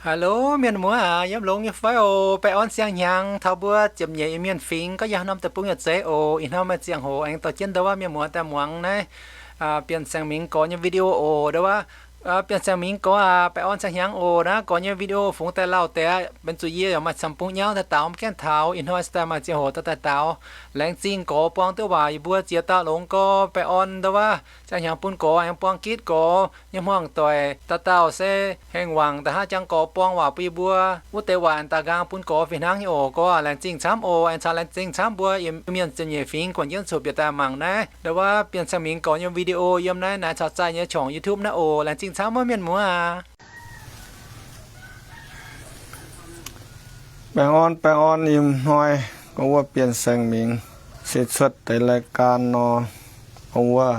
Hello mienh muoz aac, yiem longx nyei fai oc? Baengh orn siang-hnyangx taux mbuo ziepc nyeic Iu-Mienh fingx gorngv yiem haaix norm deic-bung yaac zeiz oc. Ih hnoi maaih ziangh hoc aengx dorh jienv ndau wuov mienh muoz daaih muangx naaiv Bienh Saeng Mingx gorx nyei video oc. Ndau wuov Bienh Saeng Mingx gorx aac, baengh orn siang-hnyangx oc. Naaiv gorx nyei video fungx daaih lauh deix aqv, benx zuqc yie yaac maaih camv bung nyauv daaih daux mv gaengh taux. Ih hnoi se daaih maaih ziangh hoc dorh daaih daux. Laengz zingh gorx buang duqv waac yie mbuo ziex dauh longx gorx. Baengh orn ndau wuov siang-hnyangx bun gorx aengx buang gitv gorx nyei hmuangv doic. Dauh dauh se hengx wangc daaih hnangv jangx gorx buang waac bun yie mbuo. Wuov deix waac aengx daaih nqaang bun gorx fih hnangv nyei oc. Gorx aac, laengz zingh camv oc. Aengx caux laengz zingh camv mbuo Iu-Mienh ziepc nyeic fingx guangc jienv cuotv bieqc daaih mangc naaiv ndau wuov Bienh Saeng Mingx gorx nyei video yiem naaiv naaiv caux zaih nyei ช่อง YouTube naaiv oc. Laengz zingh camv wuov mienh muoz aac. Baengh orn, baengh orn. Ih hnoi gorngv wuov Bienh Saeng Mingx se cuotv deix รายการ nor, gorngv wuov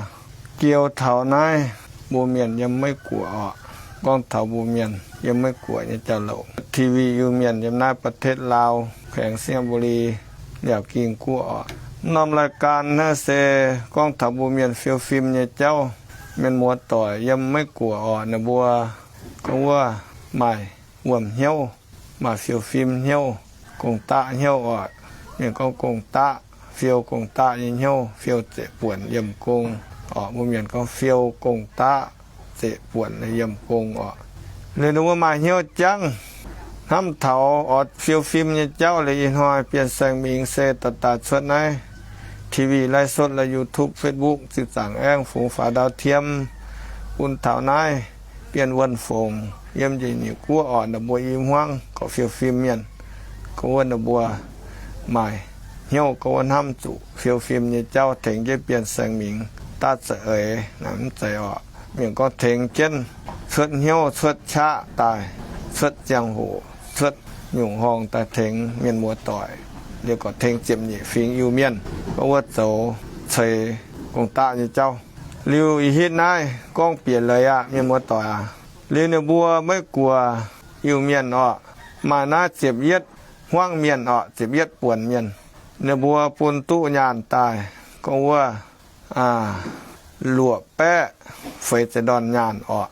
jiou taux naaiv mbuo mienh yiem Meiv Guoqv oc. Gorngv taux mbuo mienh yiem Meiv Guoqv nyei jauv-louc, ทีวี Iu-Mienh yiem naaiv ประเทศลาว แขวงสิงห์บุรี Liaauc Ging Guoqv oc. Norm รายการ naaiv se gorngv taux mbuo mienh fiou fim nyei jauv. Mienh muoz doic yiem Meiv Guoqv oc, ninh mbuo gorngv wuov maaih wuom hnyouv, maaih fiou fim hnyouv, gong-daqv hnyouv oc. Mienh gorngv gong-daqv, fiou gong-daqv nyei hnyouv, fiou zeqc buonc yiemh gong oc. Mbuo mienh gorngv fiou gong-daqv, zeqc buonc yiemh gong oc. Liuz ninh mbuo maaih hnyouv jangv hnamv taux oix fiou fim nyei jauv liuz, ih hnoi Bienh Saeng Mingx se dorh daaih cuotv naaiv ทีวี ไลฟ์สด leh YouTube, Facebook, ziuc zaangc aengx fungx faaux ดาวเทียม bun taux naaiv Bienh Wuonh Fongc yiem Njiec Nyeic Guoqv oc. Ninh mbuo i hmuangv gorqv fiou fim mienh, gorngv wuov ninh mbuo maaih hnyouv gorngv wuov hnamv zuqc fiou fim nyei jauv tengx jienv Bienh Saeng Mingx daav za'eix naaic mv zeiz oc. Mienh gorngv tengx jienv cuotv hnyouv, cuotv qaqv daaih, cuotv ziangh hoc, cuotv nyungc horngh daaih tengx mienh muoz doic, liuz gorqv tengx ziepc nyeic fingx Iu-Mienh gorngv wuov zoux ceix gong-daqv nyei jauv. Liuz ih hitv naaiv gorngv bieqc leiz aqv, mienh muoz doic aac. Liuz ninh mbuo Meiv Guoqv Iu-Mienh oc, maaih naaiv ziepc yietv hmuangv mienh oc, ziepc yietv buonc mienh. Ninh mbuo bun duqv nyaanh daaih gorngv wuov luoqc baeqv feix ziepc ndorn nyaanh oc.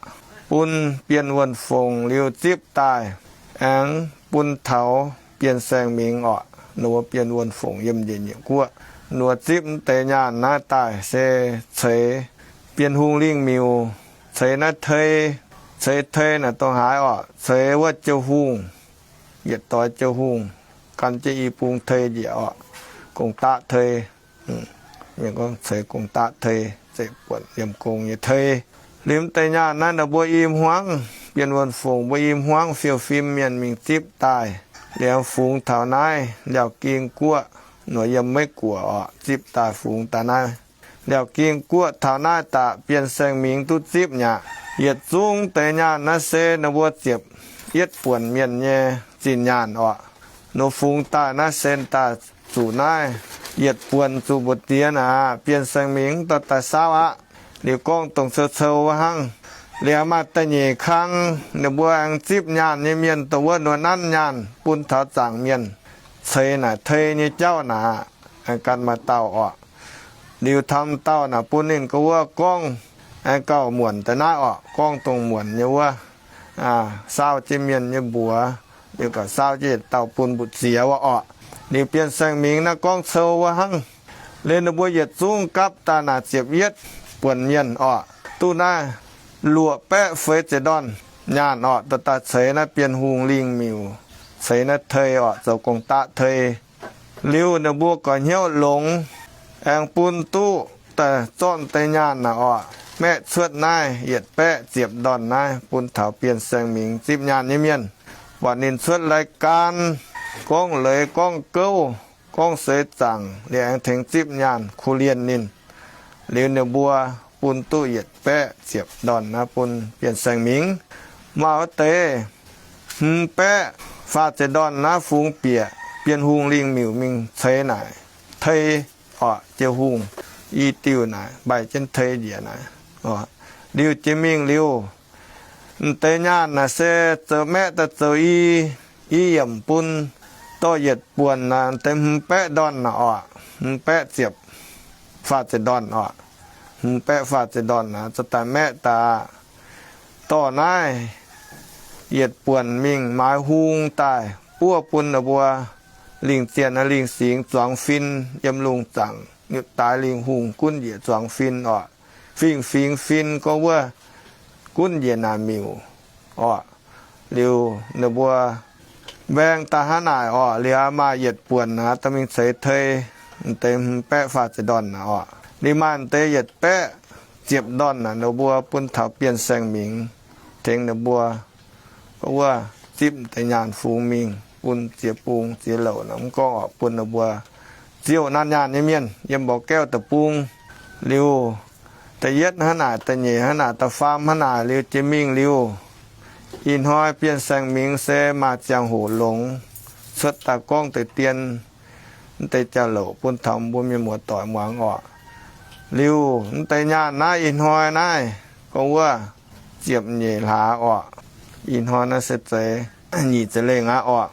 Bun Bienh Wuonh Fongc liuz zipv daaih, aengx bun taux Bienh Saeng Mingx oc. Ninh mbuo Bienh Wuonh Fongc yiem Njiec Nyeic Guoqv, ninh mbuo zipv mv deix nyaanh naaiv daaih se ceix Bienh Hungh Lingh Miuc, ceix naaiv tei, ceix tei naaic dongh haaix oc, ceix wuov Jiou Hungh, yietc doix Jiou Hungh, gan jienv i bung tei njiec oc, gong-daqv tei. Mienh gorngv ceix gong-daqv tei, zeqc buonc yiem gong nyei tei. Liuz mv deix nyaanh naaiv ninh mbuo i hmuangv, Bienh Wuonh Fongc mbuo i hmuangv fiou fim mienh mingh zipv daaih, liuz fungx taux naaiv Liaauc Ging Guoqv, nor yiem Meiv Guoqv oc, zipv daaih fungx daaih naaiv Liaauc Ging Guoqv. Taux naaiv daaih Bienh Saeng Mingx duqv zipv mi'aqv. Yietc zungv deix nyaanh naaiv se ninh mbuo ziepc yietv buonc mienh nyei zinh nyaanh oc. Nor fungx daaih naaiv sen daaih zuqc naaiv yietc buonc zuqc mbu'ziex naaic, Bienh Saeng Mingx dorh daaih saauv aqv. Liuz gorngv dongh cou-cou wuov hnangv. Liuz maaih da'nyeic kang, ninh mbuo aengx zipv nyaanh nyei mienh dongh wuov nor nanv nyaanh bun taux zaangc mienh ceix naaic tei nyei jauv naaic, aengx gan maaih dauh oc. Liuz taux m'dauh naaic bun ninh gorngv wuov gorngv aengx gauh muonc daaih naaiv oc, gorngv dongh muonc nyei wuov, saauv jienv mienh nyei mbuox, liuz gauh saauv jienv yietc dauh bun mbu'ziex wuov oc. Liuz Bienh Saeng Mingx naaiv gorngv cou wuov hnangv. Liuz ninh mbuo yietc zungv gapv daaih naaic ziepc yietv buonc mienh oc, duqv naaiv luoqc baeqv feix ziepc ndorn nyaanh oc, dorh daaih ceix naaiv Bienh Hungh Lingh Miuc, ceix naaiv tei oc, zoux gong-daqv tei. Liuz ninh mbuo gorx hnyouv longx, aengx bun duqv daaih zorqv deix nyaanh naaic oc, maeqv cuotv naaiv yietc baeqv ziepc ndorn naaiv bun taux Bienh Saeng Mingx zipv nyaanh nyei mienh, buatc ninh cuotv รายการ gorngv leiz gorngv gouv, gorngv seix zaangc, liuz aengx tengx zipv nyaanh kuh lienh ninh. Liuz ninh mbuo bun duqv yietc baeqv ziepc ndorn naaiv bun Bienh Saeng Mingx. Maaih wuov deix hmz baeqv faah ziepc ndorn naaiv fungx bieqc Bienh Hungh Lingh Miuc mingh ceix naaic tei oc, Jiou Hungh i diuh naaic mbaih jienv tei njiec naaic. Liuz jiex mingh liuz, m'deix nyaanh naaic se zoux maeqv daaih zoux i, i yiemc bun dorh yietc buonc naaic, m'deix hmz baeqv ndorn naaic oc, hmz baeqv ziepc faah ziepc ndorn oc, hmz baeqv faah ziepc ndorn naaic zoux daaih maeqv daaih dorh naaiv yietc buonc mingh maaiz hung daaih buov bun ninh mbuo lingh zienh lingh singx zuangx fin yiem lungh zaangc, yietc daaih lingh hungh gunv njiec zuangx fin orqc. Fingx-fingx fin gorngv wuov gunv njiec naaic miuc orqc. Liuz ninh mbuo mbaeng daaih hnangv naaic orqc. Liuz maaih yietc buonc naaic dorh mingh ceix tei, m'deix hmz baeqv faah ziepc ndorn naaic orqc. Liuz maaih m'deix yietc baeqv ziepc ndorn naaic ninh mbuo bun taux Bienh Saeng Mingx, tengx ninh mbuo gorngv wuov zipv m'deix nyaanh fungx mingh bun ziex bung ziex louc naaic mv gorngv orqc, bun ninh mbuo ziouh naaiv nyaanh nyei mienh yiem Mbaux Gaeqv deic-bung. Liuz da'yietv hnangv naaic, da'nyeic hnangv naaic, da'faam hnangv naaic, liuz jiex mingh liuz, ih hnoi Bienh Saeng Mingx se maaih ziangh hoc longx cuotv daaih gorngv deix dien m'deix jauv-louc bun taux mbuo mienh muoz-doic muangx orqc. Liuz m'deix nyaanh naaiv ih hnoi naaiv gorngv wuov ziepc nyeic hlaax orqc. Ih hnoi naaiv se zeiz nyic ziepc lengh aqv orqc.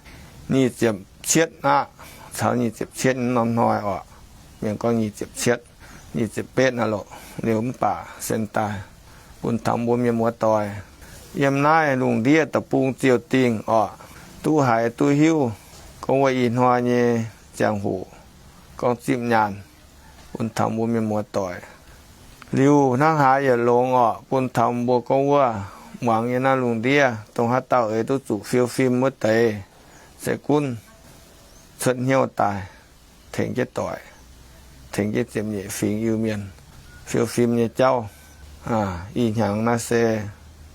Nyic ziepc cietv aqv, caux nyic ziepc cietv norm hnoi orqc. Mienh gorngv nyic ziepc cietv, nyic ziepc betv naaiv loc. Liuz mv baac sen daaih bun taux mbuo mienh muoz-doic yiem naaiv lungh ndiev deic-bung ziouc dingh orqc, duqv haiz duqv hiuv gorngv wuov ih hnoi nyei ziangh hoc gorngv zipv nyaanh bun taux mbuo mienh muoz-doic. Liuz hnangv haaix yietc longx orqc, bun taux mbuo gorngv wuov muangx nyei naaiv lungh ndiev, dongh haaix dauh eix duqv zuqc fiou fim wuov deix, se gunv cuotv hnyouv daaih tengx jienv doic, tengx jienv ziepc nyeic fingx Iu-Mienh fiou fim nyei jauv. Ih hnyangx naaiv se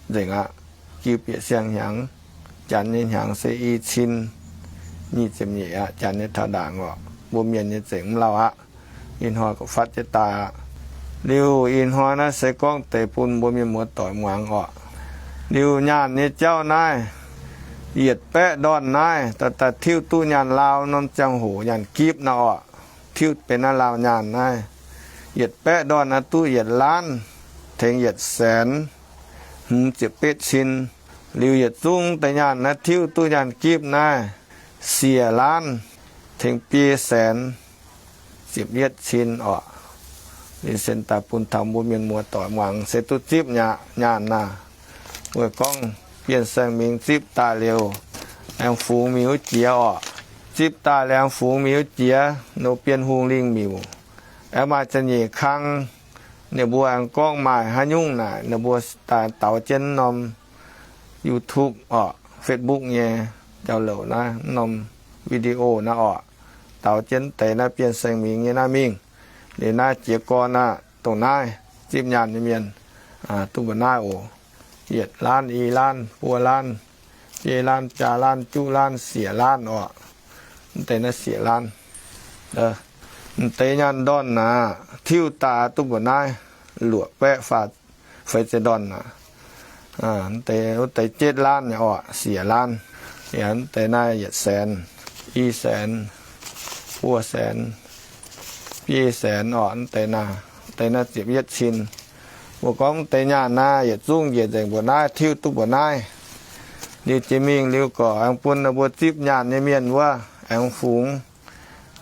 nzengc aqv. Jiu bieqc siang-hnyangx, janx nyei hnyangx se i cin nyic ziepc nyeic aqv. Janx nyei taux ndaangc orqc, mbuo mienh nyei zengc mv lauh aqv. Ih hnoi gauh fatv jienv daaih aqv. Liuz ih hnoi naaiv se gorngv deix bun mbuo mienh muoz-doic muangx orqc. Liuz nyaanh nyei jauv naaiv, yietc baeqv ndorn naaiv daaih, daaih tiuv duqv nyaanh laau norm ziangh hoc nyaanh gipv naaiv orqc, tiuv benx naaiv laau nyaanh naaiv, yietc baeqv ndorn naaiv duqv yietc laanv tengx yietc saenx hmz ziepc betv cin. Liuz yietc zungv deix nyaanh naaiv tiuv duqv nyaanh gipv naaiv siec laanv tengx biei saenx ziepc yietv cin orqc. Liuz sen daaih bun taux mbuo mienh muoz-doic muangx se duqv zipv nyaanh naaiv. Weic gorngv Bienh Saeng Mingx zipv daaih liuz, aengx fungx mingh wuov jiex orqc. Zipv daaih liuz aengx fungx mingh wuov jiex, ninh mbuo Bienh Hungh Lingh Miuc aengx maaih za'nyeic kang. Ninh mbuo aengx gorngv maaih haaix nyungc naaic, ninh mbuo daaih daux jienv norm YouTube orqc, Facebook nyei jauv-louc naaiv, norm video naaiv orqc, daux jienv deix naaiv Bienh Saeng Mingx nyei naaiv mingh. Liuz naaiv jiez gorn aqv, dongh naaiv zipv nyaanh nyei mienh duqv mbuo naaiv oc. Yietc laanv, i laanv, buo laanv, biei laanv, biaa laanv, juqv laanv, siec laanv orqc. Mv deix naaiv siec laanv. Mv deix nyaanh ndorn naaic tiuv daaih duqv mbuo naaiv luoqc baeqv faah feix ziepc ndorn naaic. Mv deix, mv deix jetv laanv orqc, siec laanv. Yaac mv deix naaiv yietc saenx, i saenx, buo saenx, biei saenx orqc. Mv deix naaiv, mv deix naaiv ziepc yietv cin. Mbuo gorngv mv deix nyaanh naaiv yietc zungv njiec nzengc mbuo naaiv, tiuv duqv mbuo naaiv. Liuz jiex mingh liuz gorqc aengx bun ninh mbuo zipv nyaanh nyei mienh wuov aengx fungx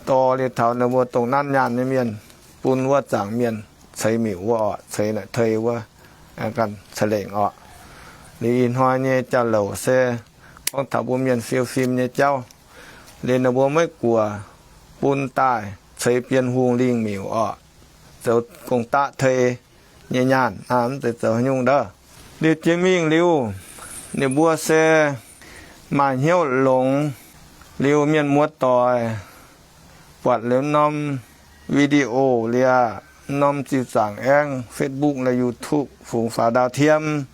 dorh liuz taux ninh mbuo dongh nanv nyaanh nyei mienh bun wuov zaangc mienh ceix miuc wuov orqc, ceix naaic tei wuov, ganh ca'lengc orqc. Liuz ih hnoi nyei jauv-louc se gorngv taux mbuo mienh fiou fim nyei jauv. Liuz ninh mbuo maiv guoqc bun daaih ceix Bienh Hungh Lingh Miuc orqc, zoux gong-daqv tei nyei nyaanh aqv, mv zeiz zoux haaix nyungc ndov. Liuz jiex mingh liuz, ninh mbuo se maaih hnyouv longx. Liuz mienh muoz-doic buatc liuz norm video liuz, norm ziuc zaangc aengx Facebook leh YouTube fungx faaux ndau-tiem,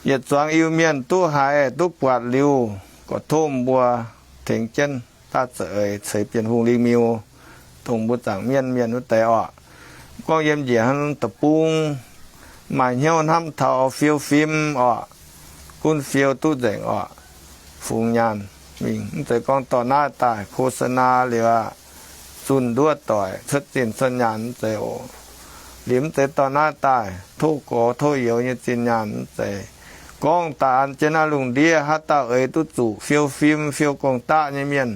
yietc zuangx Iu-Mienh duqv haiz duqv buatc liuz, gorqv tov mbuo tengx jienv daav za'eix ceix Bienh Hungh Lingh Miuc dongh mbuo zaangc mienv mienh wuov deix orqc. Gorngv yiem njiec hnangv deic-bung maaih hnyouv hnamv taux fiou fim orqc, gunv fiou duqv nzengc orqc, fungx nyaanh mingh. Mv zeiz gorngv dorh naaiv daaih โฆษณา liuz aqv, zunh nduov doic cuotv zinh cuotv nyaanh, mv zeiz oc. Liuz mv zeiz dorh naaiv daaih tov gorx tov youz nyei zinh nyaanh, mv zeiz. Gorngv daaih an jienv naaiv lungh ndiev haaix dauh eix duqv zuqc fiou fim fiou gong-daqv nyei mienh,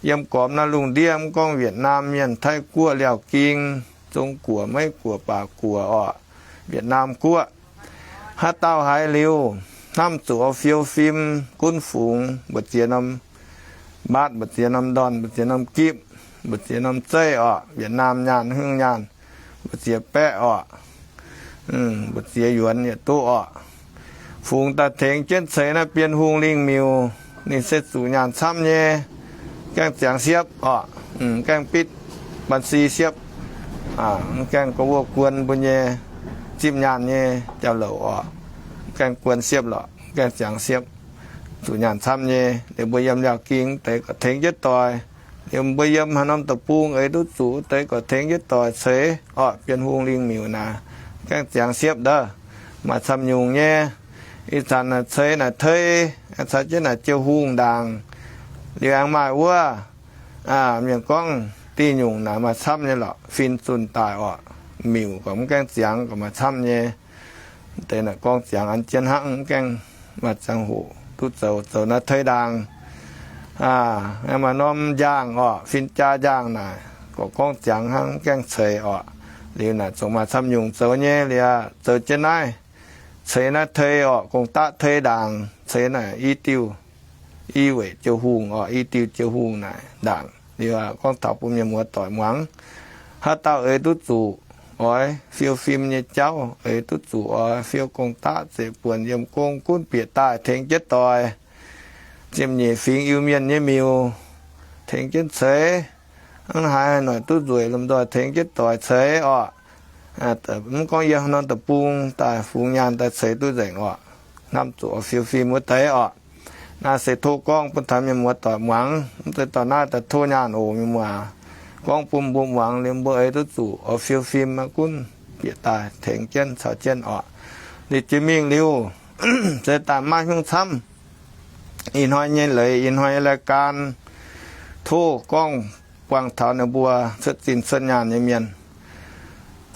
yiem gormx naaiv lungh ndiev mv gorngv Việt Nam Mienh, Taiv Guoqv, Liaauc Ging, Zong Guoqv, Meiv Guoqv, Baac Guoqv orqc, Việt Nam Guoqv, haaix dauh haiz liuz, hnamv zuqc oix fiou fim gunv fungx, mbu'ziex norm mbaatv, mbu'ziex norm ndorn, mbu'ziex norm gipv, mbu'ziex norm zeiv orqc. Yietc naamh nyaanh, hungh nyaanh, mbu'ziex baeqv orqc, mbu'ziex yuonx yietc duqv orqc. Fungx daaih tengx jienv ceix naaiv Bienh Hungh lingh miuc, ninh se zuqc nyaanh camv nyei, gaengh ziangx siepv orqc, gaengh bitv บัญชี siepv, gaengh ga'wuov guon mbuo nyei zipv nyaanh nyei jauv-louc orqc, gaengh guon siepv lorqc, gaengh ziangx siepv, zuqc nyaanh camv nyei. Liuz mbuo yiem liaauh ging deix gorqv tengx jienv doic, liuz mbuo yiem haaix norm deic-bung eix duqv zuqc deix gorqv tengx jienv doic ceix orqc. Bienh Hungh lingh miuc naaic gaengh ziangx siepv ndov, maaih camv nyungc nyei. Ih zanc naaic ceix naaic tei, caux jienv naaic jiu hungh ndaangc. Liuz aengx maaih wuov mienh gorngv diuh nyungc naaic maaih camv nyei lorqc, fin zunh daaih orqc, miuc gorqv mv gaengh ziangx gorqv maaih camv nyei. Deix naaic gorngv ziangx an jienv hnangv, mv gaengh maaih ziangh hoc duqv zoux, zoux naaiv tei ndaangc. Maaih norm njaangh orqc, fin jaa njaangh naaic gorqv gorngv ziangx hnangv, mv gaengh ceix orqc. Liuz naaic zungv maaih camv nyungc zoux nyei. Liuz zoux jienv naaiv, ceix naaiv tei orqc, gong-daqv tei ndaangc, ceix naaic i diuh, i weic jiu hungh orqc, i diuh jiu hungh naaic ndaangc. Liuz gorngv taux bun mienh muoz doic muangx, haaix dauh eix duqv zuqc oix fiou fim nyei jauv, eix duqv zuqc oix fiou gong-daqv zeqc buonc yiem gong gunv bieqc daaih tengx jienv doic, ziepc nyeic fingx Iu-Mienh nyei miuc tengx jienv ceix. Hnangv haaix noic duqv nzueic lomh nzoih tengx jienv doic ceix orqc. Mv gorngv yiem norm deic-bung daaih fungx nyaanh daaih ceix duqv nzengc orqc. Hnamv zuqc oix fiou fim wuov deix orqc. Naaiv se tov gorngv bun taux mienh muoz doic muangx. Mv zeiz dorh naaiv daaih tov nyaanh oc, mienh muoz. Gorngv bun mbuo muangx liuz mbuo eix duqv zuqc oix fiou fim maiv gunv bieqc daaih tengx jienv caux jienv orqc. Liuz jiex mingh liuz, se daaih maiv hnyungv camv. Ih hnoi nyei leiz, ih hnoi nyei รายการ, tov gorngv buangh taux ninh mbuo cuotv zinh cuotv nyaanh nyei mienh,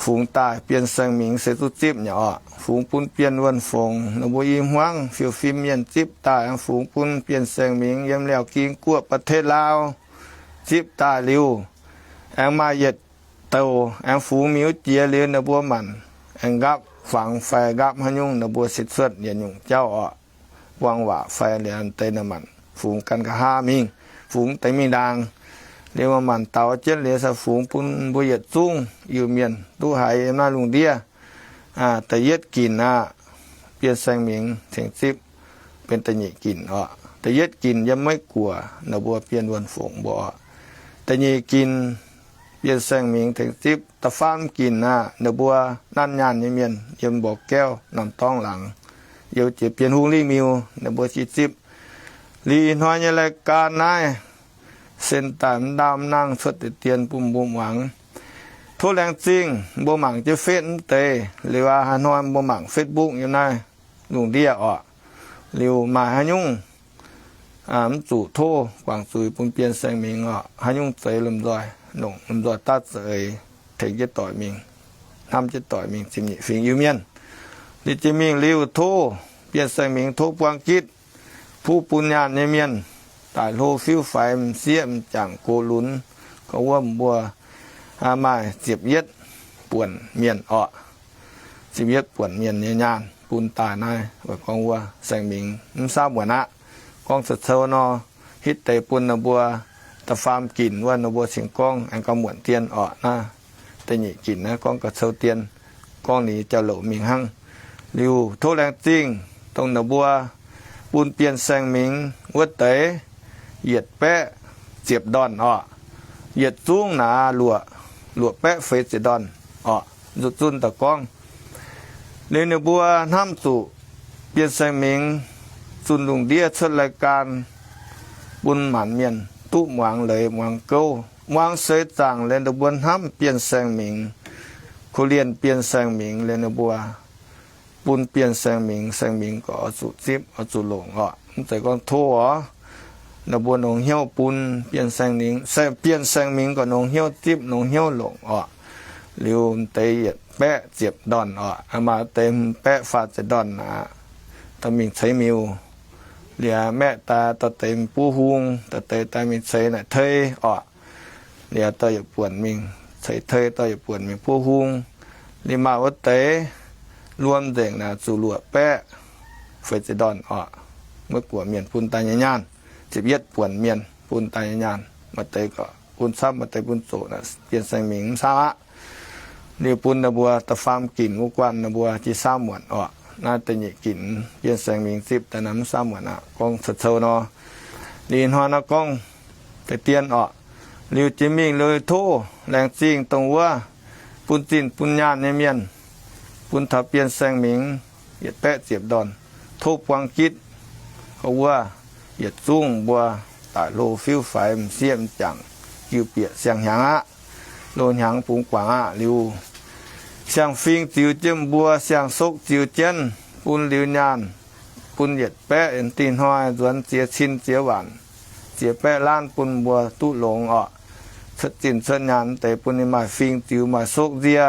fungx daaih Bienh Saeng Mingh se duqv zipv nyei orqc. Fungx bun Bienh Wuonh Fongc ninh mbuo i hmuangv fiou fim mienh zipv daaih, aengx fungx bun Bienh Saeng Mingh yiem Liaauh Ging Guoqv ประเทศลาว zipv daaih liuz, aengx maaih yietc douc aengx fungx mingh wuov jiex liuz ninh mbuo maanc aengx nqaapv fangx fai nqaapv haaix nyungc ninh mbuo se cuotv yietc nyungc jauv orqc. Buang waac fai liuz deix ninh maanc fungx gan nqa'haav mingh, fungx deix mingh ndaangc. Liuz maanc daux jienv liuz se fungx bun mbuo yietc zungv Iu-Mienh duqv haiz yiem naaiv lungh ndiev. Da'yietv ginc aqv, Bienh Saeng Mingh tengx zipv benx da'nyeic ginc orqc. Da'yietv ginc yiem Meiv Guoqv ninh mbuo Bienh Wuonh Fongc mbuo orqc. Da'nyeic ginc Bienh Saeng Mingh tengx zipv. Da'faam ginc aqv, ninh mbuo nanv nyaanh nyei mienh yiem Mbor Gaeqv, Namx Dorngx laangz, yiem jiex Bienh Hungh lingh miuc ninh mbuo zipv. Liuz ih hnoi nyei รายการ naaiv, sen daaih mv ndaam nangh cuotv deix dien bun mbuo muangx. Tov laengz zingh mbuo mangc jienv Face mv deix, liuz aqv haaix hnoi mbuo mangc Facebook yiem naaiv lungh ndiev orqc. Liuz maaih haaix nyungc mv zuqc tov guangc zuiz bun Bienh Saeng Mingh orqc. Haaix nyungc zeix lomh nzoih, longc lomh nzoih daav za'eix tengx jienv doic mingh, hnamv jienv doic mingh ziepc nyeic fingx Iu-Mienh. Liuz jiex mingh liuz tov Bienh Saeng Mingh tov buang gitv, puv bun nyaanh nyei mienh daaih hlo fiuv faix m'sieqv m'jangc gox lunx, gorngv wuov mbuo maaih ziepc yietv buonc mienh orqc. Ziepc yietv buonc mienh nyei nyaanh bun daaih naaiv, weic gorngv wuov Saeng Mingh mv saauv muonc aqv. Gorngv cou-cou nor, hitv deix bun ninh mbuo da'faam ginc wuov ninh mbuo cingx gorngv aengx gauh muonc dien orqc. Naaiv da'nyeic ginc naaiv gorngv gauh cou dien, gorngv ninh nyei jauv-louc mingh hnangv. Liuz tov laengz zingh dongh ninh mbuo bun Bienh Saeng Mingh wuov deix yietc baeqv ziepc ndorn orqc. Yietc zungv naaic luoqc, luoqc baeqv feix ziepc ndorn orqc. Nzuqc zunh daaih gorngv, liuz ninh mbuo hnamv zuqc Bienh Saeng Mingh zunh lungh ndiev cuotv รายการ bun maanc mienh duqv muangx leiz muangx gouv, muangx seix zaangc liuz ninh mbuo hnamv Bienh Saeng Mingh, korv-lienh Bienh Saeng Mingh liuz ninh mbuo bun Bienh Saeng Mingh, Saeng Mingh gorqv oix zuqc zipv, oix zuqc longc orqc. Mv zeiz gorngv tov orqc. Ninh mbuo nongx hnyouv bun Bienh Saeng Mingh, Bienh Saeng Mingh gorqv nongx hnyouv zipv, nongx hnyouv longc orqc. Liuz m'deix yietc baeqv ziepc ndorn orqc, maaih deix m'baeqv faah ziepc ndorn aqv, dorh mingh ceix miuc. Liuz maeqv daaih dorh deix buov hung, dorh deix daaih mingh ceix naaic tei orqc. Liuz dorh yietc buonc mingh ceix tei, dorh yietc buonc mingh buov hung. Liuz maaih wuov deix luom nzengc naaic zuqc luoqc baeqv feix ziepc ndorn oc. Mueiv guoqv mienh bun daaih nyei nyaanh, ziepc yietv buonc mienh bun daaih nyei nyaanh, maaih deix bun camv, maaih deix bun zoqc, bienh saeng-mingh mv camv aqv. Liuz bun ninh mbuo da'faam ginc wuov guanh ninh mbuo jiex saauv muonc oc. Naaiv da'nyeic ginc bienh saeng-mingh zipv daaih naaiv mv saauv muonc aqv. Gorngv cou-cou nor, liuz hnoi naaiv gorngv deix dien oc. Liuz jiex mingh liuz tov laengz zingh dongh wuov bun zinh bun nyaanh nyei mienh, bun taux bienh saeng-mingh yietc baeqv ziepc ndorn. Tov buang gitv gorngv wuov yietc zungv mbuo daaih hlo fiuv faix m'sieqv m'jangc jiu bieqc siang-hnyangx aqv. Loz-hnyangx bungx guangc aqv. Liuz siang-fing ziux jienv mbuo, siang-sokv ziux jienv, bun liuz nyaanh, bun yietc baeqv dih hnoi nzuonx ziex cin ziex waanc, ziex baeqv laanv bun mbuo duqv longx oc. Cuotv zinh cuotv nyaanh deix bun ninh maaih fing ziux maaih sokv nzie,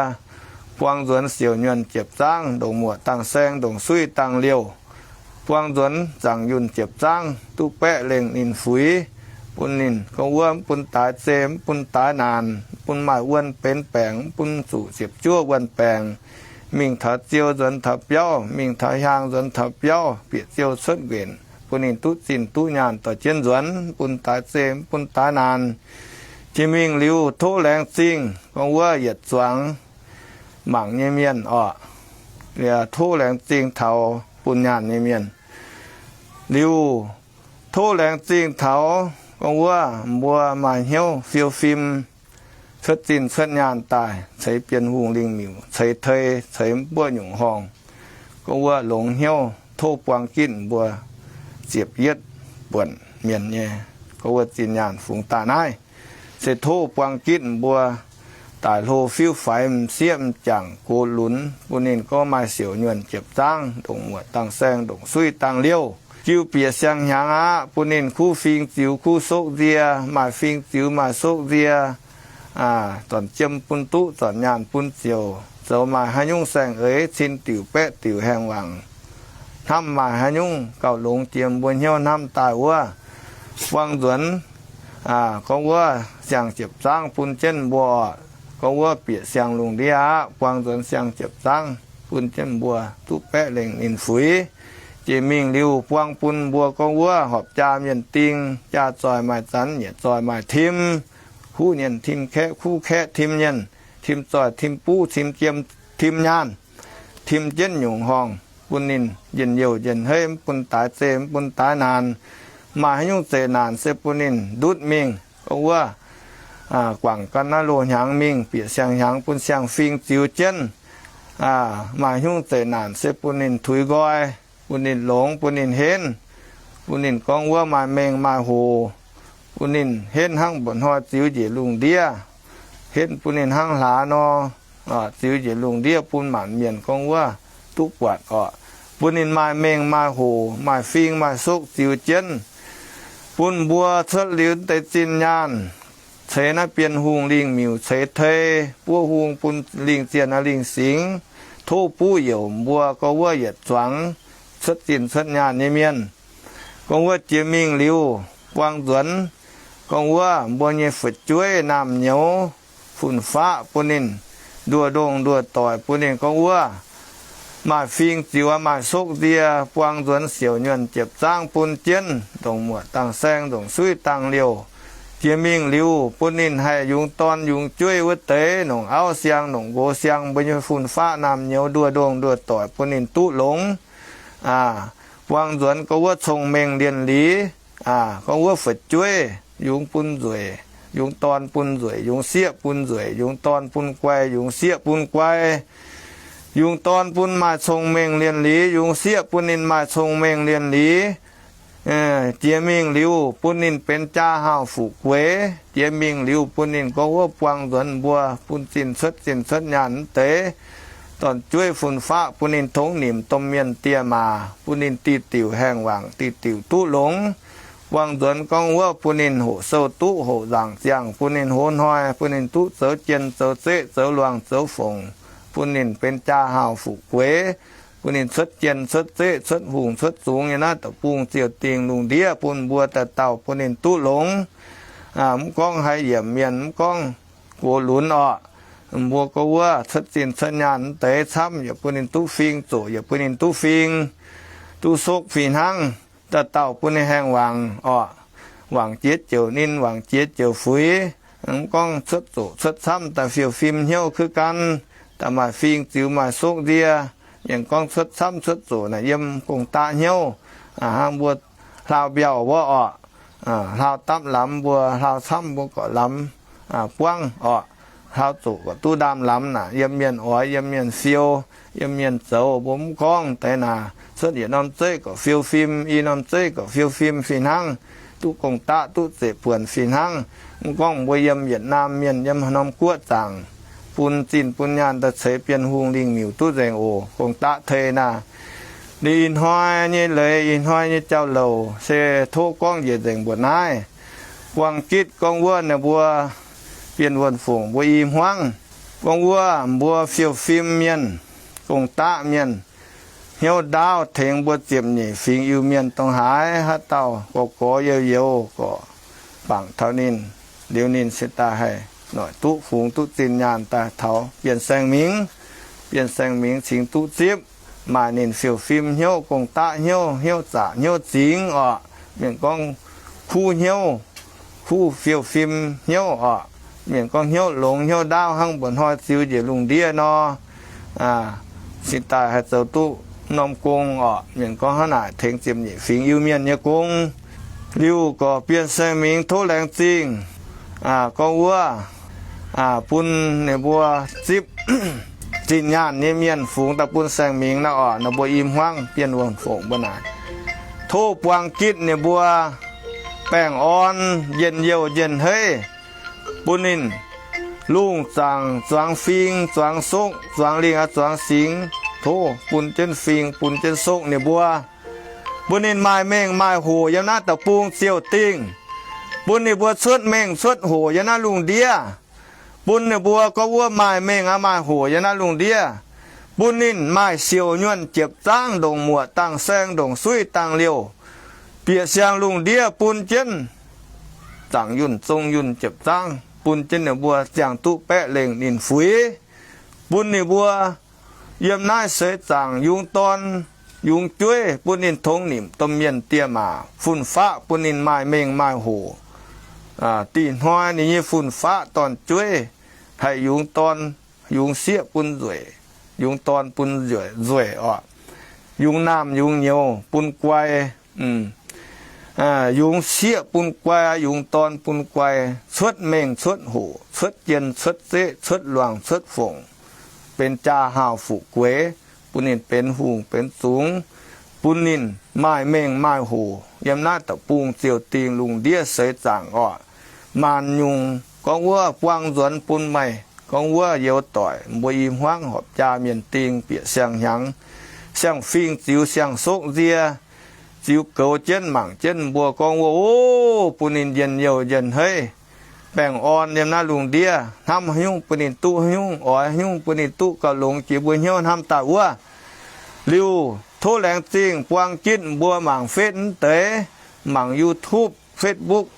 buang nzuonx siouc nyuonh jiepc zaangv, ndongc muoqc dangh saeng, ndongc suiv dangh liouh, buang nzuonx zaangc yunh jiepc zaangv duqv baeqv lengh ninh fuix, bun ninh gorngv wuov mv bun daaix zei, mv bun daaix naanc, mv bun maaih wuon benx baengc, mv bun zuqc ziepc juov wuon baengc, mingh taux ziou nzuonx taux biauv, mingh taux hiaang nzuonx taux biauv, bieqc ziou cuotv nquenc, bun ninh duqv zinh duqv nyaanh dorh jienv nzuonx, mv bun daaix zei, mv bun daaix naanc. Jiex mingh liuz tov laengz zingh gorngv wuov yietc zuangx mangc nyei mienh oc. Liuz tov laengz zingh taux bun nyaanh nyei mienh. Liuz tov laengz zingh taux gorngv wuov mbuo maaih hnyouv fiou fim cuotv zinh cuotv nyaanh daaih ceix Bienh Hungh lingh miuc, ceix tei, ceix mv buoqv nyungc horngh, gorngv wuov longx hnyouv tov buang gitv mbuo ziepc yietv buonc mienh nyei gorngv wuov zinh nyaanh fungx daaih naaiv. Se tov buang gitv mbuo daaih hlo fiuv faix m'sieqv m'jangc gox lunx, bun ninh gorngv maaih siouc nyuonh jiepc zaangv, ndongc muoqc dangh saeng, ndongc suiv dangh liouh, jiu bieqc siang-hnyangx aqv. Bun ninh kuv fing ziux kuv sokv nzie, maaih fing ziux maaih sokv nzie, zornc jiem bun duqv, zornc nyaanh bun ziouc, zoux maaih haaix nyungc saeng-eix, cin diuc baeqv diuc haengh wangc, hnamv maaih haaix nyungc gauh longx jiex mbuo hnyouv hnamv daaih wuov. Buang nzuonx gorngv wuov siang-ziepc zaangv bun jienv mbuo, gorngv wuov bieqc siang-lungh ndiev aqv. Buang nzuonx siang-ziepc zaangv bun jienv mbuo duqv baeqv lengh ninh fuix. Jiex mingh liuz buang bun mbuo gorngv wuov horpc jaa mienh ding, jaa zoih maaih zanc, nyiec zoih maaih tim, huv nyienh tim kaeqv, kuv kaeqv tim nyienh, tim zoih tim buv, tim jiem tim nyaanh, tim jienv nyungc horngh, bun ninh njien-youh njien-heiv, mv bun daaix zei, mv bun daaix naanc. Maaih haaix nyungc zeqc naanc se bun ninh ndutv mingh gorngv wuov guangc gan naaiv loz-hnyangx mingh bieqc siang-hnyangx bun siang-fing ziux jienv. Maaih haaix nyungc zeqc naanc se bun ninh tuix nqoi, bun ninh longx, bun ninh henv, bun ninh gorngv wuov maaih mengh maaih hoc, bun ninh henv hnangv mba'hnoi ziux njiec lungh ndiev, henv bun ninh hnangv hlaax nor, ziux njiec lungh ndiev bun maanc mienh gorngv wuov duqv buatc oc. Bun ninh maaih mengh maaih hoc, maaih fing maaih sokv ziux jienv, bun mbuo cuotv liuz deix zinh nyaanh ceix naaiv Bienh Hungh lingh miuc, ceix tei buov hung bun lingh zienh aqv lingh singx. Tov buv youc mbuo gorngv wuov yietc zuangx cuotv zinh cuotv nyaanh nyei mienh, gorngv wuov jiex mingh liuz buang nzuonx gorngv wuov mbuo nyei fu'jueiv naamh nyouz fun-faqv bun ninh nduoh ndongh nduoh doic, bun ninh gorngv wuov maaih fing ziux maaih sokv nzie, buang nzuonx siouc nyuonh jiepc zaangv bun jienv, ndongc muoqc dangh saeng, ndongc suiv dangh liouh. Jiex mingh liuz bun ninh haih yungz dorn yungz jueiv wuov deix, nongc auv siang nongc nqox siang, mbuo nyei fun-faqv naamh nyouz nduoh ndongh nduoh doic bun ninh duqv longx. Buang nzuonx gorngv wuov cong-mengh lienh liz, gorngv wuov fu'jueiv yungz bun nzueic, yungz dorn bun nzueic, yungz sieqv bun nzueic, yungz dorn bun guai, yungz sieqv bun guai. Yungz dorn bun maaih cong-mengh lienh liz, yungz sieqv bun ninh maaih cong-mengh lienh liz. Jiex mingh liuz bun ninh benx jaa haauh fuqv gueix. Jiex mingh liuz bun ninh gorngv wuov buang nzuonx mbuo bun zinh cuotv zinh cuotv nyaanh wuov deix, dorn-jueiv fun-faqv bun ninh tongx nimc domh mienh diex maac, bun ninh diuh diuc haengh wangc, diuh diuc duqv longx. Buang nzuonx gorngv wuov bun ninh hoqc sou duqv, hoqc nzaangc ziangh, bun ninh hoz hnoi, bun ninh duqv zoux jien zoux zeqv, zoux luangh zoux fongc, bun ninh benx jaa haauh fuqv gueix, bun ninh cuotv jien cuotv zeqv, cuotv hungh cuotv zungx nyei naaiv deic-bung ziouc dingh lungh ndiev bun mbuo dauh dauh bun ninh duqv longx. Mv gorngv haaix yiemc mienh, mv gorngv gox lunx orqc, mbuo gorngv wuov cuotv zinh cuotv nyaanh wuov deix camv yaac bun ninh duqv fing, zoqc yaac bun ninh duqv fing. duqv sokv fih hnangv. Dauh dauh bun ninh haengh wangc orqc. Wangc jiex joux ninh, wangc jiex joux fuix. Mv gorngv cuotv zoqc cuotv camv daaih fiou fim hnyouv kuv gan, daaih maaih fing ziux maaih sokv nzie. Mienh gorngv cuotv camv cuotv zoqc naaic yiem gong-daqv hnyouv, hnangv mbuo hlaau mbiauh wuov orqc. Hlaau dapv lamz mbuo, hlaau camv mbuo gorqv lamz buangv orqc. Hlaau zoqc gorqv duqv ndaam lamz naaic, yiem mienh oix, yiem mienh fiou, yiem mienh zoux, mbuo mv gorngv deix naaic. Cuotv yietc norm zeiv gorqv fiou fim, i norm zeiv gorqv fiou fim fih hnangv. Duqv gong-daqv duqv zeqc buonc fih hnangv. Mv gorngv mbuo yiem Yietc Naamh Mienh, yiem haaix norm guoqv zaangc, bun zinh bun nyaanh daaih ceix Bienh Hungh lingh miuc duqv nzengc oc. Gong-daqv tei naaic, ninh ih hnoi nyei leiz, ih hnoi nyei jauv-louc se tov gorngv njiec nzengc mbuoqc naaiv. Buang gitv gorngv wuov ninh mbuo Bienh Wuonh Fongc mbuo i hmuangv, gorngv wuov mbuo fiou fim mienh, gong-daqv mienh, hnyouv ndaauv tengx mbuo ziepc nyeic fingx Iu-Mienh dongh haaix, haaix dauh gorx gorx youz youz gorqv, bangc taux ninh, liuz ninh se daaih haih noic duqv fungx duqv zinh nyaanh daaih taux Bienh Saeng Mingh. Bienh Saeng Mingh cingx duqv zipv, maaih ninh fiou fim hnyouv, gong-daqv hnyouv, hnyouv zaqc hnyouv zingx orqc. Mienh gorngv kuv hnyouv, kuv fiou fim hnyouv orqc. Mienh gorngv hnyouv longx hnyouv ndaauv hnangv mba'hnoi ziux njiec lungh ndiev nor, cingx daaih haih zoux duqv norm gong orqc. Mienh gorngv hnangv naaic tengx ziepc nyeic fingx Iu-Mienh nyei gong. Liuz gorqv Bienh Saeng Mingh tov laengz zingh gorngv wuov bun ninh mbuo zipv zinh nyaanh nyei mienh fungx daaih bun Saeng Mingh naaiv orqc. Ninh mbuo i hmuangv Bienh Wuonh Fongc mbuo naaic, tov buang gitv ninh mbuo baengh orn, njien-youh njien-heiv, bun ninh lungh zaangc zuangx fing zuangx sokv, zuangx lingh aqv zuangx singx. Tov bun jienv fing bun jienv sokv ninh mbuo, bun ninh maaih mengh maaih hoc yiem naaiv deic-bung ziouc dingh, bun ninh mbuo cuotv mengh cuotv hoc yiem naaiv lungh ndiev, bun ninh mbuo gorngv wuov maaih mengh aqv maaih hoc yiem naaiv lungh ndiev, bun ninh maaih siouc nyuonh jiepv zaangv, ndongc muoqc dangh saeng, ndongc suiv dangh liouh, bieqc siang lungh ndiev bun jienv zaangc yunh zong yunh jiepv zaangv, bun jienv ninh mbuo ziangh duqv baeqv lengh ninh fuix, bun ninh mbuo yiem naaiv seix zaangc yungz dorn yungz jueiv, bun ninh tongx nimc domh mienh diex maac, fun-faqv bun ninh maaih mengh maaih hoc. Dih hnoi ninh nyei fun-faqv dorn-jueiv haih yungz dorn yungz sieqv bun nzueic, yungz dorn bun nzueic orqc, yungz naamh yungz nyouz bun guai, yungz sieqv bun guai, yungz dorn bun guai, cuotv mengh cuotv hoc, cuotv jien cuotv zeqv, cuotv luangc cuotv fongc, benx jaa haauh fuqv gueix, bun ninh benx hungh benx zungx, bun ninh maaih mengh maaih hoc yiem naaiv deic-bung ziouc dingh lungh ndiev seix zaangc orqc. Maanc nyungc gorngv wuov buang nzuonx bun meih, gorngv wuov youz doic mbuo i hmuangv horpc jaa mienh ding bieqc siang-hnyangx, siang-fing ziux siang-sokv nzie, ziux goux jienv mangc jienv mbuo gorngv wuov, o, bun ninh njien-youh njien-heiv, baengh orn yiem naaiv lungh ndiev, hnamv haaix nyungc bun ninh duqv haaix nyungc, oix haaix nyungc bun ninh duqv gauh longx jiex mbuo hnyouv hnamv daaih wuov. Liuz tov laengz zingh buang gitv mbuo mangc Fetv mv deix, mangc YouTube, Facebook,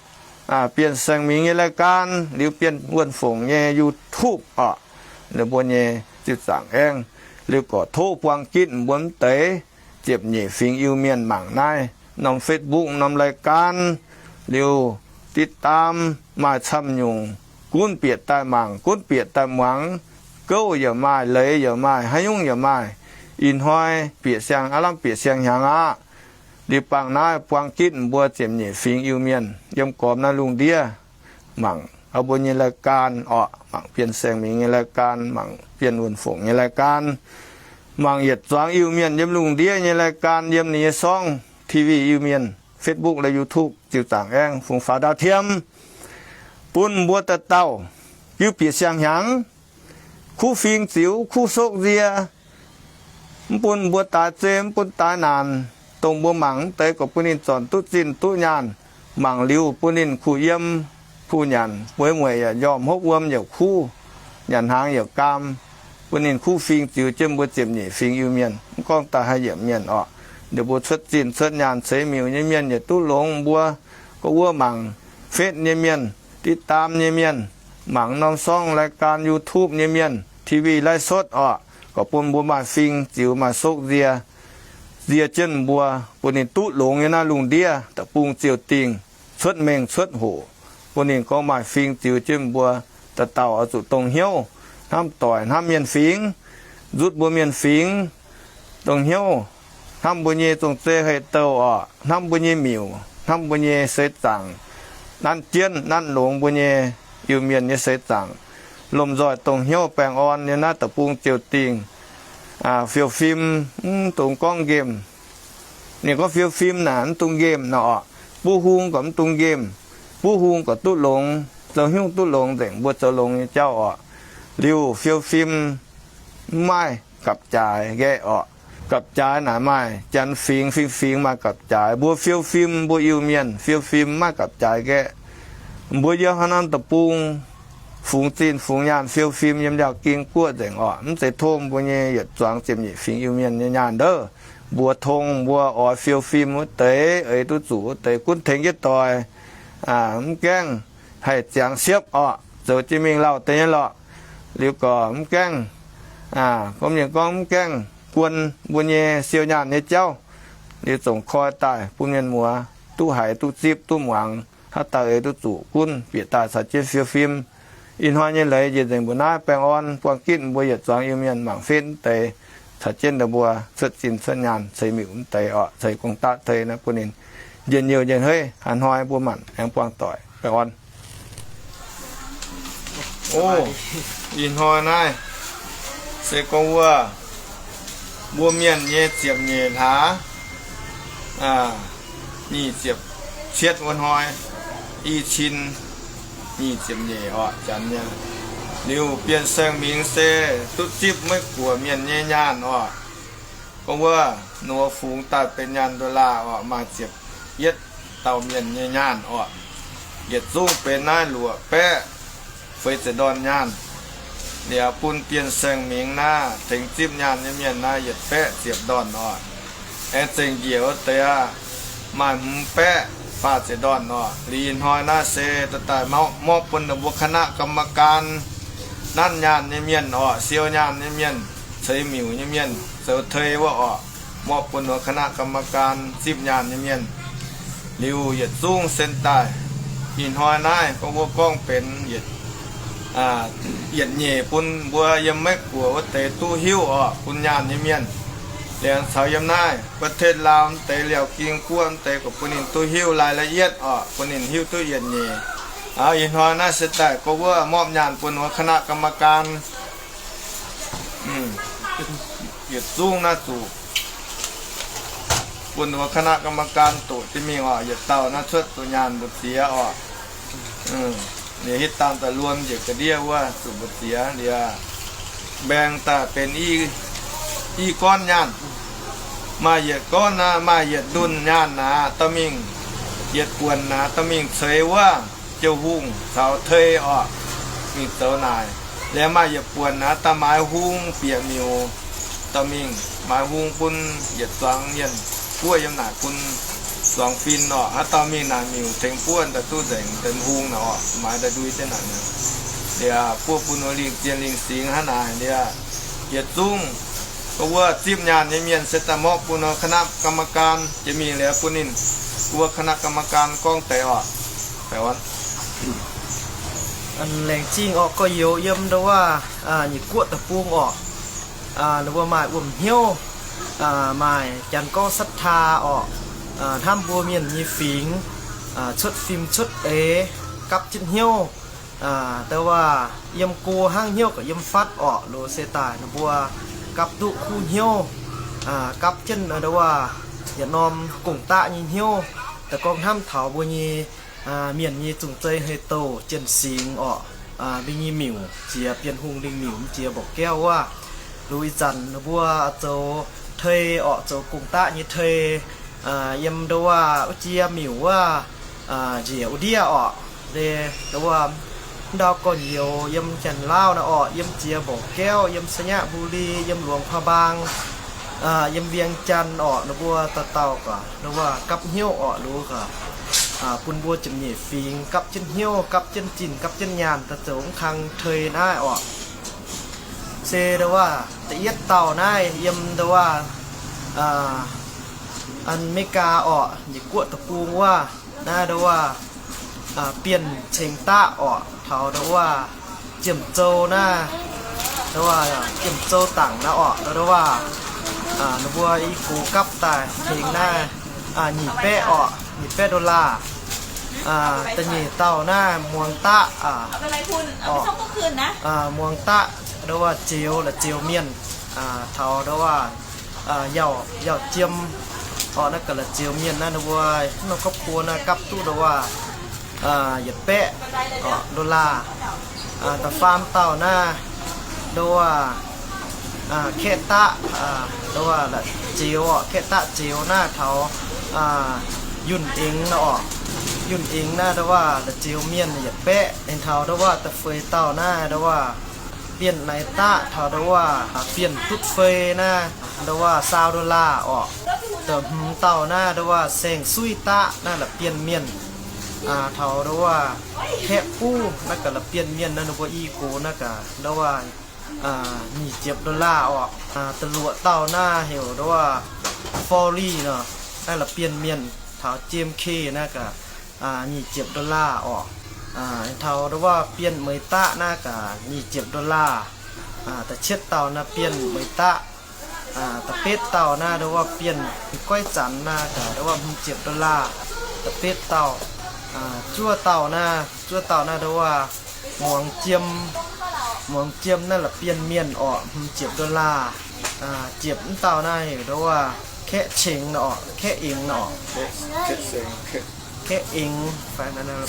Bienh Saeng Mingh nyei รายการ, liuz Bienh Wuonh Fongc nyei YouTube orqc, ninh mbuo nyei ziepc zaangc aengv. Liuz gorqv tov buang gitv mbuo mv deix ziepc nyeic fingx Iu-Mienh mangc naaiv norm Facebook norm รายการ, liuz ติดตาม maaih camv nyungc gunv bieqc daaih mangc, gunv bieqc daaih muangx. Gouv yaac maaih, leiz yaac maaih, haaix nyungc yaac maaih. Ih hnoi bieqc siang, aav lamh bieqc siang-hnyangx aqv. Liuz bangc naaiv buang gitv mbuo ziepc nyeic fingx Iu-Mienh yiem gormx naaiv lungh ndiev mangc mbuo nyei รายการ orqc, mangc Bienh Saeng Mingh nyei รายการ, mangc Bienh Wuonh Fongc nyei รายการ, mangc yietc zuangx Iu-Mienh yiem lungh ndiev nyei รายการ, yiem ninh nyei ช่อง TV Iu-Mienh, Facebook และ YouTube ziux zaangc aengv fungx faaux ดาวเทียม, bun mbuo dauh dauh jiu bieqc siang-hnyangx, kuv fing ziux, kuv sokv nzie, mv bun mbuo daaix zei, mv bun daaix naanc. Dongh mbuo mangc mv deix gorqv bun ninh zornc duqv zinh duqv nyaanh. Mangc liuz bun ninh kuh yiem kuh nyanc, mueiz mueic yaac njormh, hopv wuom yaac kuv, nyanc hnaangx yaac gaam, bun ninh kuv fing ziux jienv mbuo ziepc nyeic fingx Iu-Mienh, mv gorngv daaih haaix yiemc mienh orqc. Ninh mbuo cuotv zinh cuotv nyaanh ceix miuc nyei mienh yietc duqv longx mbuo. Gorngv wuov mangc Fetv nyei mienh, ติดตาม nyei mienh, mangc norm ช่อง รายการ YouTube nyei mienh, TV ไลฟ์สด orqc, gorqv bun mbuo maaih fing ziux maaih sokv nzie. nzie jienv mbuo, bun ninh duqv longx nyei naaiv lungh ndiev deic-bung ziouc dingh cuotv mengh cuotv hoc, bun ninh gorngv maaih fing ziux jienv mbuo dauh dauh oix zuqc dongh hnyouv, hnamv doic hnamv mienh fingx, nzutv mbuo mienh fingx, dongh hnyouv, hnamv mbuo nyei zong-zei hei-douh orqc, hnamv mbuo nyei miuc, hnamv mbuo nyei seix zaangc, nanv jienv nanv longx mbuo nyei Iu-Mienh nyei seix zaangc, lomh nzoih dongh hnyouv baengh orn nyei naaiv deic-bung ziouc dingh fiou fim, mv dungx gorngv nqemh. Ninh gorngv fiou fim naaic mv dungx nqemh nor orqc. Buov hung gorqv mv dungx nqemh. Buov hung gorqv duqv longx, zoux hnyouv duqv longx nzengc mbuo zoux longx nyei jauv orqc. Liuz fiou fim mv maaih gapv-jaaix nqaeqv orqc. Gapv-jaaix naaic maaih janx fingx fingx fingx maaih gapv-jaaix. Mbuo fiou fim, mbuo Iu-Mienh fiou fim mv maaih gapv-jaaix nqaeqv. Mbuo yiem haaix norm deic-bung fungx zinh fungx nyaanh fiou fim yiem ndiauh ging guoqv nzengc orqc. Mv zeiz tov mbuo nyei yietc zuangx ziepc nyeic fingx Iu-Mienh nyei nyaanh ndouv. Mbuo tong mbuo oix fiou fim wuov deix, eix duqv zuqc wuov deix gunv tengx jienv doic. Mv gaengh haih ziangx siepv orqc, zoux jienv mingh lauh deix nyei lorqc. Liuz gorqv mv gaengh, gorngv mienh gorngv mv gaengh guon mbuo nyei siou nyaanh nyei jauv. Liuz zongc koi daaih bun mienh muoz duqv haiz duqv zipv duqv muangx, haaix dauh eix duqv zuqc gunv bieqc daaih caux jienv fiou fim. Ih hnoi nyei leiz njiec nzengc mbuo naaiv baengh orn buangh gitv mbuo yietc zuangx Iu-Mienh mangc fetv deix, caux jienv ndau mbuo cuotv zinh cuotv nyaanh ceix miuc mv deix orqc, ceix gong-daqv tei naaiv bun ninh njien-youh njien-heiv. Haaix hnoi mbuo manc aengx buangh doic baengh orn. O, ih hnoi naaiv se gorngv wuov mbuo mienh nyei ziepc nyeic hlaax nyic ziepc cietv wuov hnoi, i cin nyic ziepc nyeic orqc, janx nyei. Liuz Bienh Saeng Mingx se duqv zipv Meiv Guoqv mienh nyei nyaanh orqc. Gorngv wuov ninh mbuo fungx daaih benx nyaanh dollar orqc, maaih ziepc yietv dauh mienh nyei nyaanh orqc. Yietc zungv benx naaiv luoqc baeqv feix ziepc ndorn nyaanh. Liuz bun Bienh Saeng Mingx naaiv tengx zipv nyaanh nyei mienh naaiv yietc baeqv ziepc ndorn orqc. Aengx zengc njiec wuov deix aqv, maaih hmz baeqv faah ziepc ndorn orqc. Liuz ih hnoi naaiv se daaih daaih mborqv bun ninh mbuo คณะกรรมการ nanv nyaanh nyei mienh orqc, siou nyaanh nyei mienh, ceix miuc nyei mienh, zoux tei wuov orqc, mborqv bun ninh mbuo คณะกรรมการ zipv nyaanh nyei mienh. Liuz yietc zungv sen daaih, ih hnoi naaiv gorngv wuov gorngv benx yietc nyeic bun mbuo yiem Meiv Guoqv wuov deix duqv hiuv orqc, bun nyaanh nyei mienh. Liuz caux yiem naaiv ประเทศลาว mv deix, Liaauc Ging Guoqv mv deix, gorqv bun ninh duqv hiuv รายละเอียด orqc, bun ninh hiuv duqv yietc nyeic. Ih hnoi naaiv se daaih gorngv wuov mborqv nyaanh bun ninh mbuo คณะกรรมการ yietc zungv naaiv zuqc bun ninh mbuo คณะกรรมการ doqc jienv mingh orqc, yietc dauh naaiv cuotv zuqc nyaanh mbu'ziex orqc. Liuz hitv dangh daaih luon njiec ga'ndiev wuov zuqc mbu'ziex liuz, mbaeng daaih benx i gorn nyaanh. Maaih yietc gorn naaiv, maaih yietc ndunh nyaanh naaic dorh mingh, yietc buonc naaic dorh mingh ceix wuov Jiou Hungh caux Tei orqc, mingh zoux naaic. Liuz maaih yietc buonc naaic daaih maaiz hung bieqc miuc dorh mingh, maaiz hung bun yietc zuangx mienh buov yiem naaic bun zuangx fin orqc. Haaix dauh mingh naaic miuc tengx buov daaih duqv nzengc, deix hung naaic orqc, maaiz daaih ndui jienv naaic. Liuz buov bun wuov lingh zienh lingh singx hnangv naaic. Liuz yietc zungv gorngv wuov zipv nyaanh nyei mienh se daaih mborqv bun wuov คณะกรรมการ jiex mingh liuz bun ninh wuov คณะกรรมการ gorngv deix orqc. Laengz zingh orqc, gorx-youz yiem ndau wuov Nyic Guoqv deic-bung orqc. Ninh mbuo maaih wuom hnyouv, maaih janx gorngv ศรัทธา orqc, hnamv mbuo mienh nyei fingx, cuotv fim cuotv eix, gapv jienv hnyouv. Ndau wuov yiem go hnangv hnyouv gauh yiem fatv orqc. Loz se daaih ninh mbuo gapv duqv kuv hnyouv, gapv jienv ndau wuov yietc norm gong-daqv nyei hnyouv, daaih gorngv hnamv taux mbuo nyei mienh nyei zong-zei hei-douh jien-singx orqc, mbuo nyei miuc jiex Bienh Hungh lingh miuc, mv jiex mbouc gaeqv wuov. Loz ih zanc ninh mbuo zoux tei orqc, zoux gong-daqv nyei tei, yiem ndau wuov wuov jiex miuc wuov njiec wuov ndiev orqc. Ndau wuov ndau gorn-youz yiem Janx-Laauv naaiv orqc, yiem jiex mbouc gaeqv, yiem ไชยบุรี, yiem หลวงพระบาง, yiem Viêng Chăn orqc, ninh mbuo dauh dauh gaax ndau wuov gapv hnyouv orqc, loz gaax bun mbuo ziepc-nyeic fingx gapv jienv hnyouv, gapv jienv zinh, gapv jienv nyaanh daaih zoux mv kang tei naaiv orqc. Se ndau wuov da'yietv dauh naaiv yiem ndau wuov Aa, Meigaa orqc, nyei guoqv deic-bung wuov, naaiv ndau wuov, aa, bienh ceng daqv orqc, taux ndau wuov Jiem Zou naaiv, ndau wuov Jiem Zou dangc naaiv orqc, ndau wuov, aa, ninh mbuo i gox gapv daaih tengx naaiv, aa, nyic baeqv orqc, nyic baeqv dollar. Aa, da'nyeic dauh naaiv muangx daqv, aa, orqc, aa, muangx daqv ndau wuov zioux la'zioux mienh, aa, taux ndau wuov, aa, yauh, yauh jiem orqc, naaiv ga'la'zioux mienh naaiv ninh mbuo norm ครอบครัว naaiv gapv duqv ndau wuov, aa, yietc baeqv orqc dollar. Aa, da'faam dauh naaiv ndau wuov, aa, kaeqv daqv, aa, ndau wuov la'zioux orqc, kaeqv daqv zioux naaiv taux, aa, yunh ingx naaiv orqc, yunh ingx naaiv ndau wuov la'zioux mienh yietc baeqv. Aengx taux ndau wuov da'feix dauh naaiv ndau wuov bienh naaiv daqv taux ndau wuov, aa, bienh dutv fei naaiv ndau wuov saau dollar orqc. Da'hmz dauh naaiv ndau wuov saeng-suiv daqv naaiv la'bienh mienh, aa, taux ndau wuov kaeqv buv naaiv ga'la'bienh mienh naaiv ninh mbuo i gox naaiv ga'ndau wuov, aa, nyic ziepc dollar orqc. Aa, da'luoqc dauh naaiv heuc ndau wuov Fo Li nor, naaiv la'bienh mienh taux Jiem Ke naaiv ga'nyic ziepc dollar orqc. Aa, taux ndau wuov bienh meix daqv naaiv ga'nyic ziepc dollar. Aa, da'cietv dauh naaiv bienh meix daqv. Aa, da'betv dauh naaiv ndau wuov bienh goiv zanc naaiv ga'ndau wuov hmz ziepc dollar. Da'betv dauh. Aa, zuov dauh naaiv, zuov dauh naaiv ndau wuov muangx jiem, muangx jiem naaiv la'bienh mienh orqc, hmz ziepc dollar. Aa, ziepc mv dauh naaiv heuc ndau wuov kaeqv cengx nor orqc, kaeqv ingx nor orqc. Kaeqv ingx,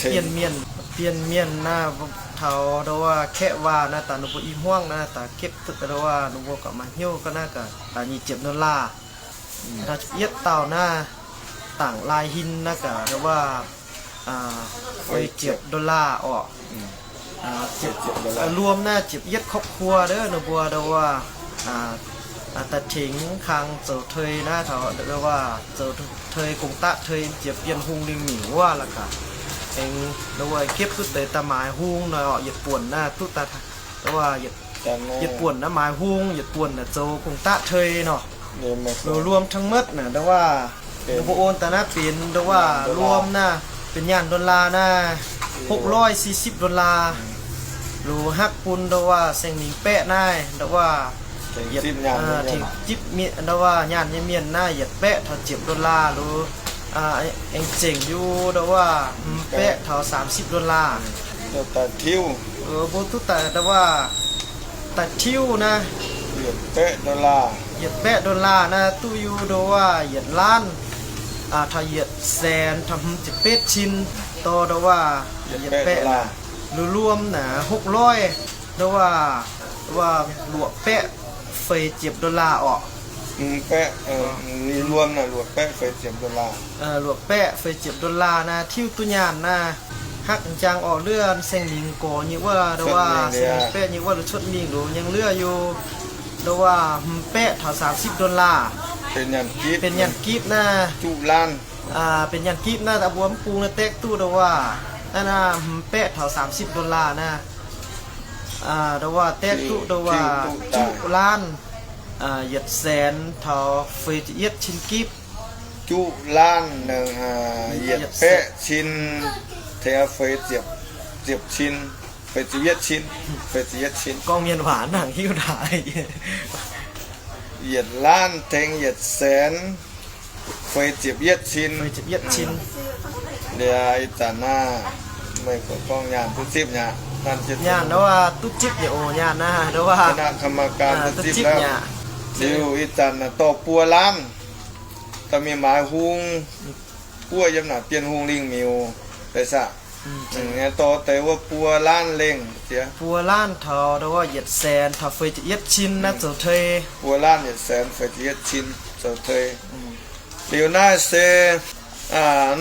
bienh mienh, bienh mienh naaiv taux ndau wuov kaeqv waac naaiv daaih ninh mbuo i hmuangv naaiv daaih gepv duqv ndau wuov ninh mbuo gauh maaih hnyouv ga'naaiv ga'nyic ziepc dollar. Yietv dauh naaiv dangc lai hin naaiv ga'ndau wuov feix ziepc dollar orqc. รวม naaiv ziepc yietv ครอบครัว ndau ninh mbuo ndau wuov daaih tengx kang zoux tei naaiv taux ndau wuov zoux tei gong daqv tei jiex bienh hungh lingh miuc wuov la'gaax. Aengx ndau wuov gepv duqv deix daaih maaiz hungh nor orqc, yietc buonc naaiv duqv daaih ndau wuov yietc buonc naaiv maaiz hungh, yietc buonc naaiv zoux gong daqv tei nor. รวม ทั้งหมด naaiv ndau wuov ninh mbuo on daaih naaiv benx ndau wuov รวม naaiv benx nyaanh dollar naaiv หกร้อยสี่สิบ dollar. Loz hakv bun ndau wuov saeng-mingh baeqv naaiv ndau wuov tengx zipv ndau wuov nyaanh nyei mienh naaiv yietc baeqv taux ziepc dollar loz. Aengx zengc yie ndau wuov hmz baeqv taux สามสิบ dollar. Mbuo duqv daaih ndau wuov daaih tiuv naaiv yietc baeqv dollar naaiv duqv yie ndau wuov yietc laanv taux yietc saenx taux hmz ziepc betv cin, dorh ndau wuov yietc baeqv dollar. Loz รวม naaiv หกร้อย ndau wuov, ndau wuov luoqc baeqv feix ziepc dollar orqc. Luoqc baeqv feix ziepc dollar naaiv tiuv duqv nyaanh naaiv. Hakv m'jangc orqc, lov saeng-mingh gorx nyei wuov ndau wuov saeng-mingh baeqv nyei wuov loz cuotv mingh loz nyei lov yie ndau wuov hmz baeqv taux สามสิบ dollar. Benx nyaanh gipv naaiv, benx nyaanh gipv naaiv mbuo mv bung naaiv daeqv duqv ndau wuov naaiv naaiv hmz baeqv taux สามสิบ dollar naaiv. Ndau wuov daeqv duqv ndau wuov juqv laanv yietc saenx taux feix ziepc yietv cin gipv. Juqv laanv yietc baeqv cin tengx feix ziepc, ziepc cin, feix ziepc yietv cin, feix ziepc yietv cin. Gorngv mienh waac nangc hiuv daaih. Yietc laanv tengx yietc saenx feix ziepc yietv cin. Liuz ih zanc naaiv meih gorngv nyaanh duqv zipv nyei aqv. Nyaanh ndau wuov duqv zipv nyei oc, nyaanh naaiv ndau wuov คณะกรรมการ duqv zipv nyei aqv. Liuz ih zanc naaiv dorh buo laanv, dorh mingh maaiz hung, buov yiem naaic bienh hungh lingh miuc deix saah. Dorh deix wuov buo laanv lengh ziex, buo laanv taux ndau wuov yietc saenx taux feix ziepc yietv cin naaiv zoux tei. Buo laanv yietc saenx feix ziepc yietv cin zoux tei. Liuz naaiv se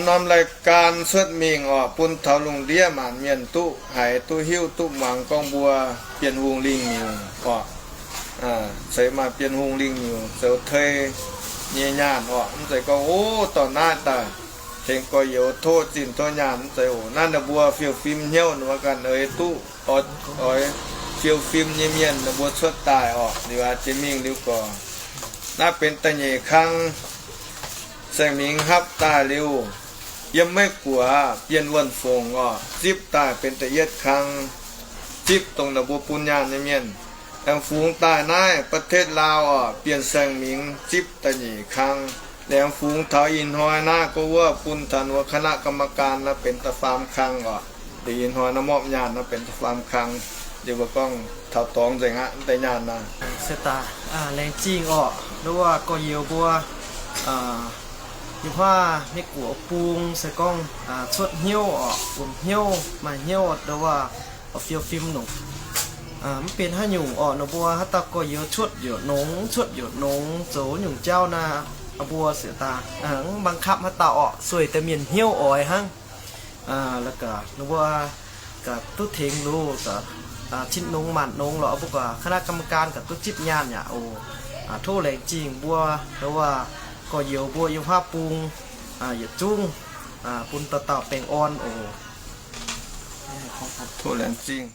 norm รายการ cuotv mingh orqc, bun taux lungh ndiev maanc mienh duqv haiz duqv hiuv duqv muangx gorngv mbuo bienh hungh lingh miuc orqc, ceix maaih bienh hungh lingh miuc zoux tei nyei nyaanh orqc. Mv zeiz gorngv, o, dorh naaiv daaih tengx gorx-youz tov zinh tov nyaanh, mv zeiz oc. Naaiv ninh mbuo fiou fim hnyouv, ninh mbuo ganh eix duqv oix fiou fim nyei mienh ninh mbuo cuotv daaih orqc. Liuz aqv, jiex mingh liuz gorx, naaiv benx da'nyeic kang Saeng Mingx hapv daaih liuz, yiem Meiv Guoqv Bienh Wuonh Fongc oc, zipv daaih benx da'yietv kang, zipv dongh ninh mbuo bun nyaanh nyei mienh. Aengx fungx daaih naaiv ประเทศลาว oc, Bienh Saeng Mingx zipv da'nyeic kang. Aengx fungx taux ih hnoi naaiv gorngv wuov bun taux ninh mbuo คณะกรรมการ naaiv benx da'faam kang oc. Liuz ih hnoi naaiv mopv nyaanh naaiv benx da'faam kang. Liuz mbuo gorngv taux dorngx nzengc aqv, deix nyaanh naaiv. Se daaih laengz zingh orqc, nduov gorx-youz mbuo yiem huaav Meiv Guoqv bung se gorngv cuotv hnyouv orqc, bun hnyouv, maaih hnyouv nduov fiou fim nongc. Mv benx haaix nyungc orqc, ninh mbuo haaix dauh gorx-youz cuotv yietc nongx, cuotv yietc nongx, zoux nyungc jauv naaiv, mbuo se daaih mv บังคับ haaix dauh orqc, sueih deix mienh hnyouv oix hnangv. La'gaax ninh mbuo gaax duqv tengx loz, cin nongx maanc nongx lorqc, mbuo gaax คณะกรรมการ gaax duqv zipv nyaanh yaac oc. Tov laengz zingh mbuo, wuov gorx-youz mbuo yiem huaav bung yietc zungv, bun dauh dauh baengh orn oc. Tov laengz zingh.